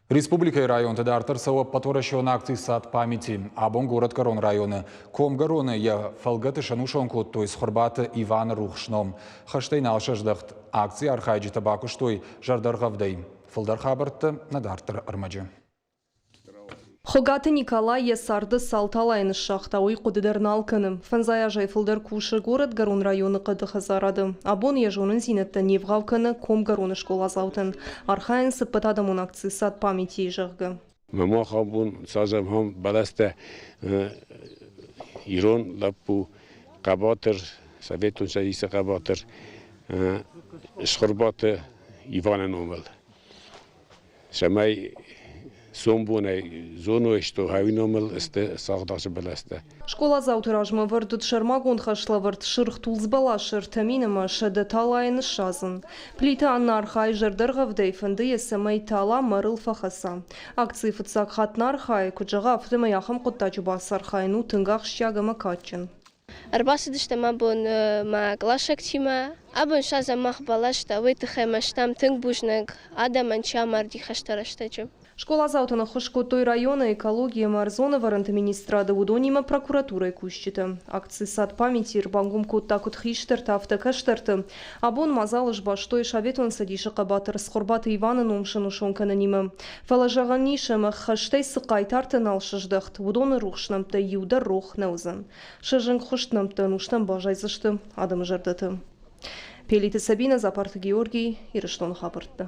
Республикӕйы районты дарддӕр цӕуы ӕппӕтуӕрӕсеон акци «Сад памяти». Абон горӕтгӕрон районы Комгӕроны йӕ фӕлгӕты сӕнусон кодтой Цхуырбаты Иваны рухс ном. Хӕстӕй нал сӕздӕхт. Акцийы архайджытӕ бакуыстой зӕрдӕргъӕвдӕй. Фылдӕр хабӕрттӕ нӕ дарддӕры ӕрмӕджы. Хуыгаты Николай йӕ царды цал талайы ныссагъта, уый хъуыды дӕр нал кӕны. Фӕндзай азӕй фылдӕр кусы горӕтгӕрон районы хъӕды хӕдзарады. Абон йӕ зонындзинӕдтӕ не вгъау кӕны Комгӕроны скъоладзаутӕн. Архайынц ӕппӕтадӕмон акци «Сад памяти», зӕгъгӕ. Мах абон садзӕм ам бӕлӕстӕ ирон лӕппу хъӕбатыр, Советон Цӕдисы хъӕбатыр Цхуырбаты Иваны номыл. Цӕмӕй сомбонӕй зоной, что хъӕуи номыл сты сагъдасы бӕлӕстӕ. Скъоладзауты размӕ вӕрд уыд сӕрмагонд хӕслӕвӕрд сырх тулдз бӕласы ӕртӕ мин ӕмӕ 100 талайы ныссадзын. Плиты Анна архайы зӕрдӕргъӕвдӕй, фӕнды йӕ, цӕмӕй тала мӕрыл фӕхӕца. Акцийы фыццаг хатт нӕ архайы, куыд зӕгъы, афтӕмӕй ахӕм хъуыддаджы бацархайын у тынг ахсджиаг ӕмӕ кадджын. Ӕрбацыдыстӕм абон мӕ къласӕгтимӕ. Абон садзӕм мах бӕлӕстӕ, уый тыххӕй мӕ стӕм тынг бузныг адӕмӕн, чи амарди хӕсты рӕстӕджы. Скъоладзаутӕн ӕххуыс кодтой районы экологи ӕмӕ ӕрдзон ӕвӕрӕнты министрады, уыдонимӕ прокуратурӕйы кусджытӕ. Акци «Сад памяти» ӕрбангом кодта куыд хистӕртӕ, афтӕ кӕстӕрты. Абон мадзалы сбастой Советон Цӕдисы хъӕбатыр Цхуырбаты Иваны ном сӕнусон кӕнынимӕ. Фӕлӕ зӕгъӕн ис, ӕмӕ хӕстӕй цы хъайтартӕ нал сыздӕхт, уыдоны рухс нӕмттӕй иу дӕр рох нӕ уыдзӕн. Сӕ зынгхуыст нӕмттӕ ӕнустӕм баззайдзысты адӕмы зӕрдӕты. Пелиты Сабинӕ, Дзапарты Георгий, Ирыстоны хабӕрттӕ.